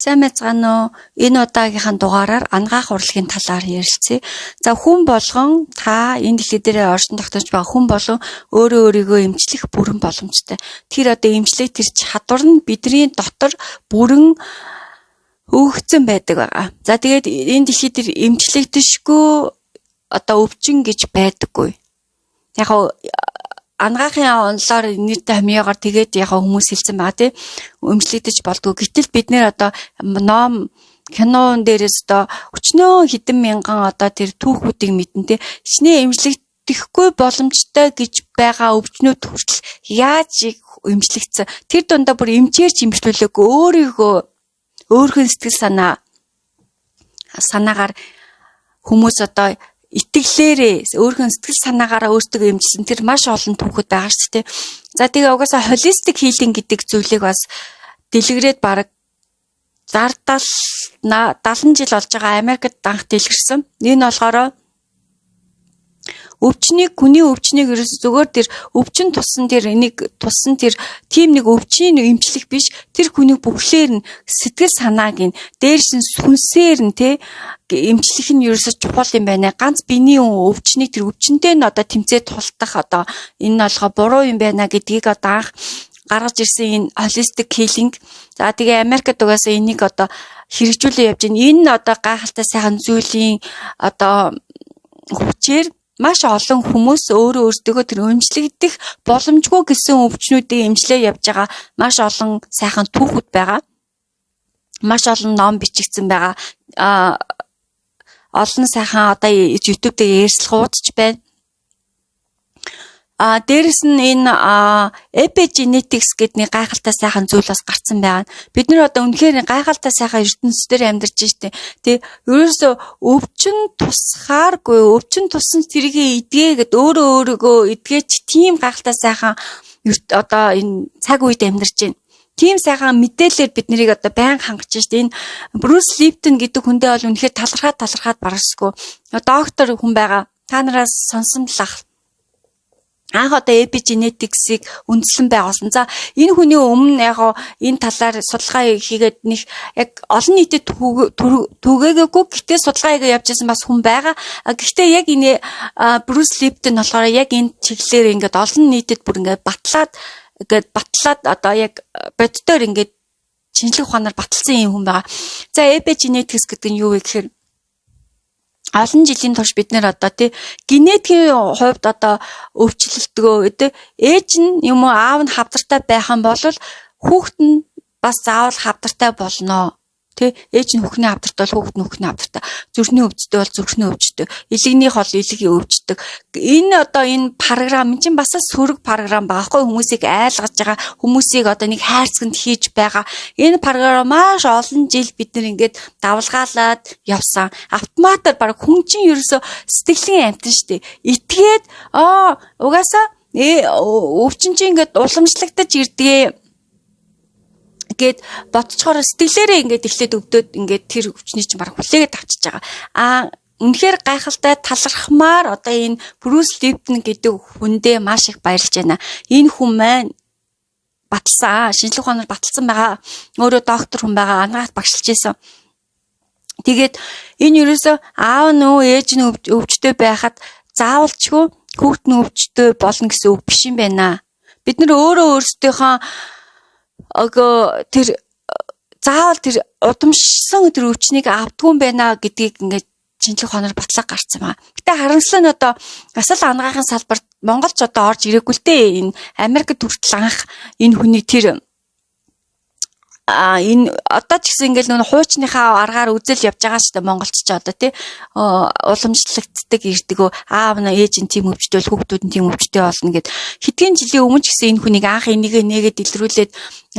Сайн байцгаана уу? Энэ удаагийнхаа дугаараар анагаах урлагийн талаар ярилцъя. За, хүн болгон, та энэ дэлхий дээр оршин тогтнож байгаа хүн болгон өөрөө өөрийгөө эмчлэх бүрэн боломжтой. Тэр одоо эмчлэх тэр чадвар нь бидний дотор бүрэн өгөгдсөн байдаг байгаа. За, тэгээд энэ дэлхий дээр эмчлэгдэшгүй одоо өвчин гэж байдаггүй. Яг анагаахын онолоор нэртэй хомьёогоор тэгээд яг хүмүүс хэлсэн байгаа, тий, эмчлэгдэж болдгоо. Гэтэл бид нэр одоо ном, кинон дээрээс одоо өчнөө хэдэн мянган одоо тэр түүхүүдийг мэднэ, тий. Хичнээн эмчлэгдэхгүй боломжтой гэж байгаа өвчнүүд хүртэл яаж эмчлэгдсэн. Тэр дундаа бүр эмчээр ч эмчлүүлээгүй, өөрийгөө өөрхөн сэтгэл санаагаар хүмүүс одоо итгэлээрээ, өөрийнхөө сэтгэл санаагаараа өөртөө эмчилсэн тэр маш олон түүхүүд байгаа шүү дээ. За, тэгээ угаасаа holistic healing гэдэг зүйлийг бас дэлгэрээд бараг 60 70 жил болж байгаа, Америкт анх дэлгэрсэн. Энэ болохоор өвчнийг, хүний өвчнийг ерөөс зүгээр тэр өвчин туссан, тэр энийг туссан, тэр тийм нэг өвчнийг эмчлэх биш, тэр хүнийг бүхлээр нь сэтгэл санааг нь, дээрс нь сүнсээр нь, тэ, эмчлэх нь ерөөсө чухал юм байна. Ганц биений өвчнийг тэр өвчнөд нь одоо тэмцээ тултах одоо энэ нь болохоо буруу юм байна гэдгийг одоо анх гаргаж ирсэн энэ holistic healing. За, тэгээ Америкт угаасаа энийг одоо хэрэгжүүлээ явж байна. Энэ одоо гайхалтай сайхан зүйлийн одоо хүчээр маш олон хүмүүс өөрөө өөрсдөө тэр эмчлэгдэх боломжгүй гэсэн өвчнүүдийг эмчлээ явж байгаа маш олон сайхан түүхүүд байгаа. Маш олон ном бичигдсэн байгаа. Олон сайхан одоо YouTube дээр ярилцлагууд ч байна. А дээрэс нь энэ epigenetics гэдэг нэг гайхалтай сайхан зүйл бас гарцсан байгаа. Бид нар одоо үнэхээр гайхалтай сайхан ертөнцийн амьдарч штэ. Тэ, ерөөсөө өвчин тусахааргүй, өвчин туссан тэрийг эдгээ гэд өөрөө өөрийгөө эдгээч, тийм гайхалтай сайхан одоо энэ цаг үед амьдарч байна. Тийм сайхан мэдээлэлээр бид нарыг одоо байнга хангаж штэ. Энэ Брюс Липтон гэдэг хүндээ бол үнэхээр талархаад талархаад барагсгүй. Доктор хүн байгаа. Та нараас сонсон л ах анх одоо epigenetics-ийг үндэслэн байгуулсан. За, энэ хүний өмнө яг энэ талаар судалгаа хийгээд нэг яг олон нийтэд түгээгээгүй. Гэхдээ судалгаа хийгээ явж байсан бас хүн байгаа. Гэхдээ яг энэ Брюс Липтон болохоор яг энэ чиглэлээр ингээд олон нийтэд бүр ингээд батлаад, ингээд батлаад, одоо яг боддоор ингээд шинжлэх ухаанаар баталсан юм хүн байгаа. За, epigenetics гэдэг нь юу вэ гэхээр олон жилийн турш бид нэр одоо, тий, генетикийн хувьд одоо өвчлөлтгөө, тий, ээж нь юм уу аав нь хавдартай байх юм бол хүүхэд нь бас заавал хавдартай болно. Тэ, ээж нь үхний хавдартай бол хүүхэд нь үхний хавдартай. Зүрхний өвчтэй бол зүрхний өвчтэй. Элэгнийх бол элэгийн өвчтөг. Энэ одоо энэ програм чинь бас сөрөг програм байгаа хгүй, хүмүүсийг айлгаж байгаа, хүмүүсийг одоо нэг хайрцагт хийж байгаа. Энэ програм маш олон жил бид нар ингээд давлгаалаад явсан. Автоматар баг хүн чинь ерөөсө сэтгэлийн амьтан шүү дээ. Итгээд угаасаа өвчин чинь ингээд уламжлагдаж ирдгээ гээд бодцохоор сэтгэлээрээ ингээд эхлээд өвдөд, ингээд тэр өвчний чинь баг хүлээгээд авчиж байгаа. Аа, үнэхээр гайхалтай, талархмаар одоо энэ Брюс Липтон гэдэг хүндээ маш их баярлж байна. Энэ хүн маань баталсан, шинжлэх ухаанаар баталсан байгаа. Өөрөө доктор хүн байгаа, анагаахт багшилж исэн. Тэгээд энэ ерөөсөө аав нь үү, ээж нь өвчтөй байхад заавалчгүй хүүхэд нь өвчтөй болно гэсэн үг биш юм байна. Бид нар өөрөө өөрсдийнхөө тэр заавал тэр удамшсан тэр өвчнийг авдгүй юм байна гэдгийг ингээд шинжлэх ухаанаар батлага гарцсан байна. Гэтэ харамслал нь одоо бас л анагаахын салбарт Монголч одоо орж ирээгүй л дээ. Энэ Америкт хүртэл анх энэ хүний тэр энэ одоо ч гэсэн ингээл нөө хуучныхаа аргаар үзэл явж байгаа шүү дээ, монголч ч одоо, тий, уламжлагддаг ирдэг, аав нь, ээж нь тийм өвчтэй бол хүүхдүүд нь тийм өвчтэй болно гэд. Хэдхэн жилийн өмнө ч гэсэн энэ хүнийг анх энийг нээгээд илрүүлээд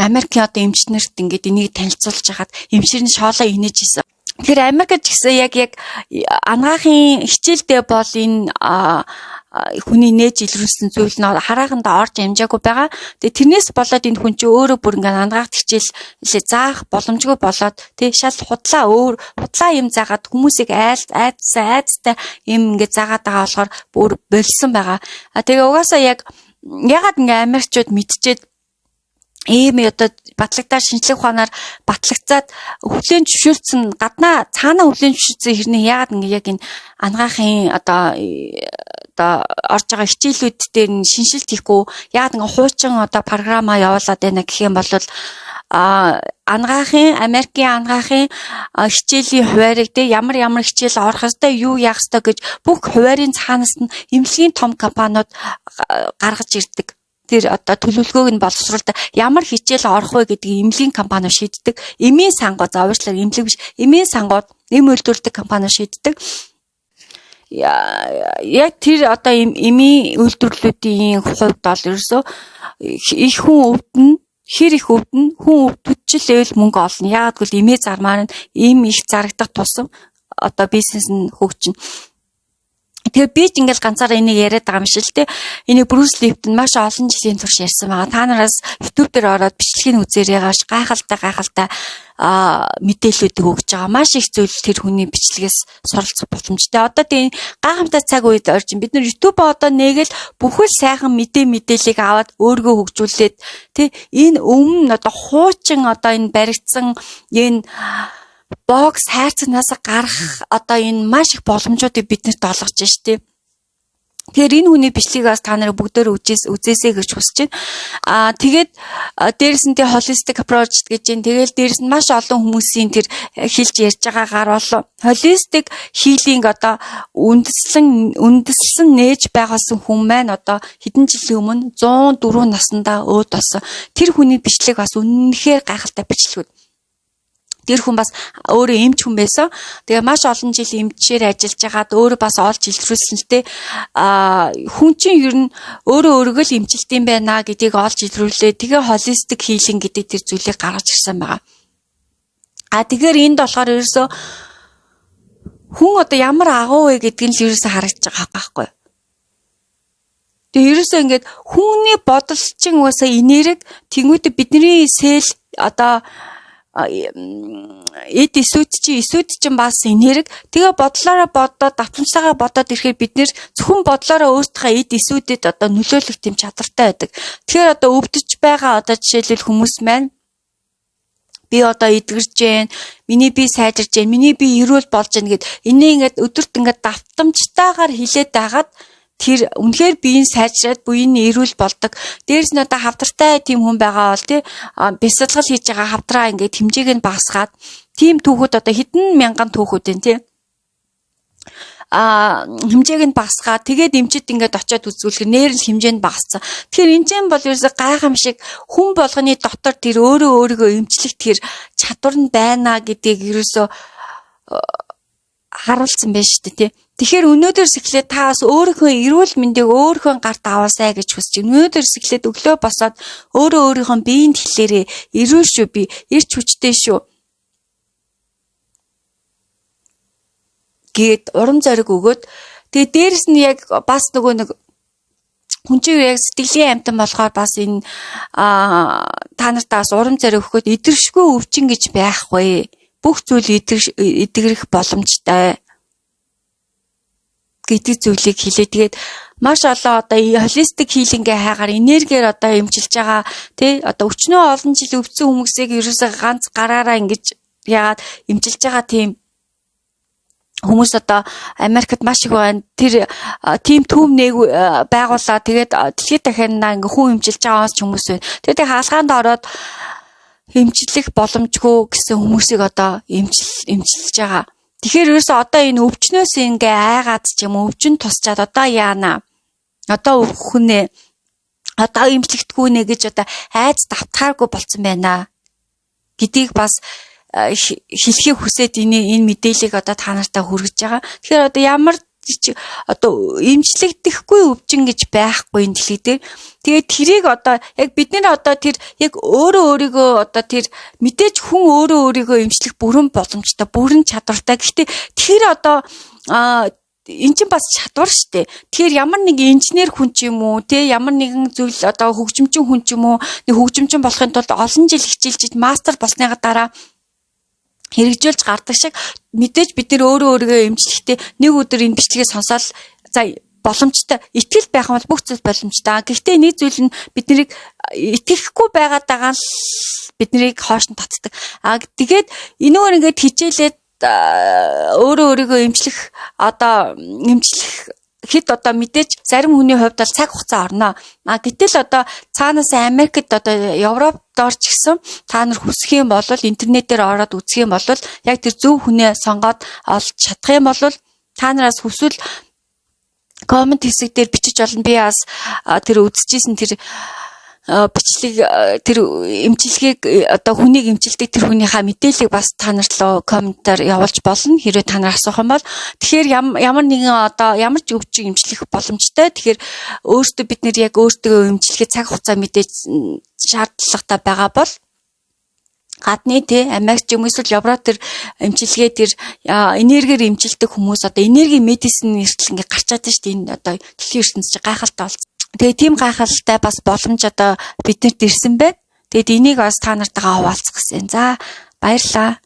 Америкийн одоо эмч нарт ингээд энийг танилцуулж хагаад эмчээр нь шоолоо инээж исэн. Тэгэхээр Америкт ч гэсэн яг анагаахын хичээлдээ бол энэ хүний нээж илрүүлсэн зүйл нь хараагандаа орж амжаагүй байгаа. Тэгээ тэрнээс болоод энэ хүн чинь өөрөө бүр ингээд анагаахт хичээл заах боломжгүй болоод, тий, шал худлаа, өөр худлаа юм заагаад, хүмүүсийг айл айдсан айдастай юм ингээд заагаад байгаа болохоор бүр болсон байгаа. А тэгээ угаасаа яг ягаад ингээд Америкчууд мэдчихэд Ийм одоо батлагдаад шинжлэх ухаанаар батлагцаад хүлээн зөвшөөрсөн, гаднаа цаанаа хүлээн зөвшөөрсөн хэрнээ яагаад ингэ яг энэ анагаахын одоо орж байгаа хичээлүүд дээр нь шинэчлэлт хийхгүй, яагаад ингэ хуучин одоо програмаа явуулаад байна гэх юм бол анагаахын, Америкийн анагаахын хичээлийн хуваарийг, те, ямар ямар хичээл орох ёстой, юу яах ёстой гэж бүх хуваарийн цаанаас нь эмнэлгийн том компаниуд гаргаж ирдэг. Тэр одоо төлөвлөгөөг нь боловсруулдаг. Ямар хичээл орох вэ гэдгийг эмнэлгийн компаниуд шийддэг. Эмийн сангууд, за, уучлаарай, эмнэлэг биш. Эмийн сангууд, эм үйлдвэрлэдэг компаниуд шийддэг. Яг тэр одоо эмийн үйлдвэрлэлүүдийн хувьд бол ерөөсөө их хүн өвдөн, хэр их өвдөн, хүн өвдөлчил мөнгө олно. Яагаад гэвэл эмээ зармаар нь эм их зарагдах тусам одоо бизнес нь хөгжинэ. Тэгээ би ч ингээл ганцаараа энийг яриад байгаа юм шиг л те. Энийг Брюс Липтон маш олон жилийн турш ярьсан байгаа. Та нараас YouTube дээр ороод бичлэгийг үзээрэй гаш, гайхалтай гайхалтай мэдээллүүдийг өгч байгаа. Маш их зүйл тэр хүний бичлэгээс суралцах боломжтой. Одоо тийм гайхамтай цаг үед орж, бид нар YouTube одоо нэгээл бүхэл сайхан мэдээллийг аваад өөргөө хөгжүүлээд, тий, энэ өмнө одоо хуучин одоо энэ баригдсан энэ box хайрцагнаас гарах одоо энэ маш их боломжуудыг биднэрт олгож штэ. Тэгэхээр энэ хүний бичлэгийг бас та нарыг бүгдээр үзээсэй гэж хүсэж байна. Тэгээд дээрэс нь тэ holistic approach гэж байна. Тэгэл дээрэс нь маш олон хүмүүсийн тэр хэлж ярьж байгаагаар бол holistic healing одоо үндэслэн нээж байгуулсан хүн маань одоо хэдэн жилийн өмнө 104 наснда өөд болсон. Тэр хүний бичлэг бас үнэнхээр гайхалтай бичлэгүүд. Тэр хүн бас өөрөө эмч хүн байсан. Тэгээ маш олон жил эмчээр ажиллаж байгаад өөрөө бас олж илрүүлсэн л те. Хүн чинь ер нь өөрөө өөрийгөө л эмчилдэг юм байна гэдгийг олж илрүүлээ. Тэгээ holistic healing гэдэг тэр зүйлийг гаргаж ирсэн байгаа. Тэгэхээр энд болохоор ерөөсөө хүн одоо ямар агуу вэ гэдг нь л ерөөсөө харагдаж байгаа байхгүй юу? Тэгээ ерөөсөө ингээд хүний бодол чинь угаасаа энерги, тэнгуүтэ бидний cell одоо эд эсүүд чинь бас энерги. Тэгээ бодлоороо бодоод, давтамжтайгаар бодоод ирэхээр бид нэр зөвхөн бодлоороо өөртөө эд эсүүдэд одоо нөлөөлөх тийм чадвартай байдаг. Тэгэхээр одоо өвдөж байгаа, одоо жишээлбэл хүмүүс маань би одоо эдгэрж гэн, миний бие сайжирж гэн, миний бие эрүүл болж гэн гэд энийг ингээд өдөрт ингээд давтамжтайгаар хилээд байгаад тэр үнэхээр биеийн сайжраад, буян эрүүл болдог. Дээрс нь одоо хавдартай тийм хүн байгаа бол, тий, бясалгал хийж байгаа хавдраа ингээд хэмжээг нь багасгаад, тийм түүхүүд одоо хэдэн мянган түүхүүд энэ, тий, хэмжээг нь багасгаад, тэгээд эмчит ингээд очиод үзүүлэхээр нээр л хэмжээ нь багассан. Тэгэхээр энэ ч бол ерөөсө гайхамшиг, хүн болгоны дотор тэр өөрөө өөрийгөө эмчлэх тэр чадвар нь байна гэдгийг ерөөсө харуулсан байж шүү дээ, тий. Тэгэхээр өнөөдөрс эхлээд та бас өөрийнхөө эрүүл мэндийг өөрийнхөө гарт аваасай гэж хүсэж байна. Өнөөдөрс эхлээд өглөө босоод өөрөө өөрийнхөө биеинд хэлээрээ: эрүүл шүү би, эрч хүчтэй шүү гээд урам зориг өгөөд, тэгээ дээрэс нь яг бас нөгөө нэг хүн чинь яг сэтгэлийн амьтан болохоор бас энэ та нарт бас урам зориг өгөхөд идэвхгүй өвчин гэж байхгүй. Бүх зүйл эдгэрэх боломжтой гэдэг зүйлийг хэлээ. Тэгээд маш олон одоо holistic healing-гээ хайгаар энергиэр одоо эмчилж байгаа, тий, одоо өчнөө олон жил өвдсөн хүмүүсийг ерөөсөө ганц гараараа ингэж яагаад эмчилж байгаа тийм хүмүүс одоо Америкт маш их байна. Тэр тийм төв нэг байгуулаад, тэгээд дэлхийд дахиад ингээ хүн эмчилж байгаа ч хүмүүс байна. Тэгээд хаалгаанд ороод эмчлэх боломжгүй гэсэн хүмүүсийг одоо эмчилж байгаа. Тэгэхээр ерөөсөө одоо энэ өвчнөөс ингээ айгаад ч юм уу, өвчин тусчаад одоо яана? Одоо өвөх нэ. Одоо эмчлэгдэхгүй нэ гэж одоо айц давтахааргүй болцсон байна гэдгийг бас хэлхийг хүсээд энэ мэдээллийг одоо та нартай хүргэж байгаа. Тэгэхээр одоо ямар ч одоо эмчлэгдэхгүй өвчин гэж байхгүй энэ дэлхий дээр. Тэгээд тэрийг одоо яг бид нэр одоо тэр яг өөрөө өөрийгөө одоо тэр мэдээж хүн өөрөө өөрийгөө эмчлэх бүрэн боломжтой, бүрэн чадвартай. Гэхдээ тэр одоо эн чинь бас чадвар штэ. Тэгэхээр ямар нэг инженер хүн ч юм уу, те, ямар нэгэн зүйл одоо хөгжимчин хүн ч юм уу, нэг хөгжимчин болохын тулд олон жил хичээлж мастер болсныхаа дараа хэрэгжүүлж гардаг шиг, мэдээж бид нэр өөрөө өөрийгөө эмчлэхдээ нэг өдөр энэ бичлэгээ сонсоод за Боломжтой. Итгэл байх юм бол бүх зүйл боломжтой. Гэхдээ нэг зүйл нь бид нарыг итгэхгүй байгаад байгаа л бид нарыг хоош нь татдаг. Тэгээд энэгээр ингээд хичээлээд өөрөө өөрийгөө эмчлэх, одоо эмчлэх хэд одоо мэдээж зарим хүний хувьд бол цаг хугацаа орно. Гэтэл одоо цаанаас Америкт, одоо Европт орч гисэн та нар хүсэх юм бол интернетээр ороод үзэх юм бол яг тэр зөв хүнээ сонгоод олж чадах юм бол та нараас хүсвэл comment хэсэг дээр бичиж болно. Би бас тэр үзчихсэн тэр бичлэг, тэр эмчилгээг, одоо хүнийг эмчилдэг тэр хүнийхээ мэдээллийг бас та нар руу comment оор явуулж болно, хэрвээ та нар асуух юм бол. Тэгэхээр ямар нэгэн одоо ямар ч өвчин эмчлэх боломжтой. Тэгэхээр өөртөө бид нар яг өөртөө эмчлэхэд цаг хугацаа мэдээж шаардлагатай байгаа бол гадны те Америк ч юм уу эсвэл Европ тэр эмчилгээ, тэр энергиэр эмчилдэг хүмүүс, одоо энерги medicine эртэл ингээ гарчаад шүү дээ. Энэ одоо дэлхийн ертөнц чи гайхалтай болсон. Тэгээ тийм гайхалтай бас боломж одоо биднэрт ирсэн байна. Тэгээд энийг бас та нартайгаа хуваалцах гэсэн. За, баярлалаа.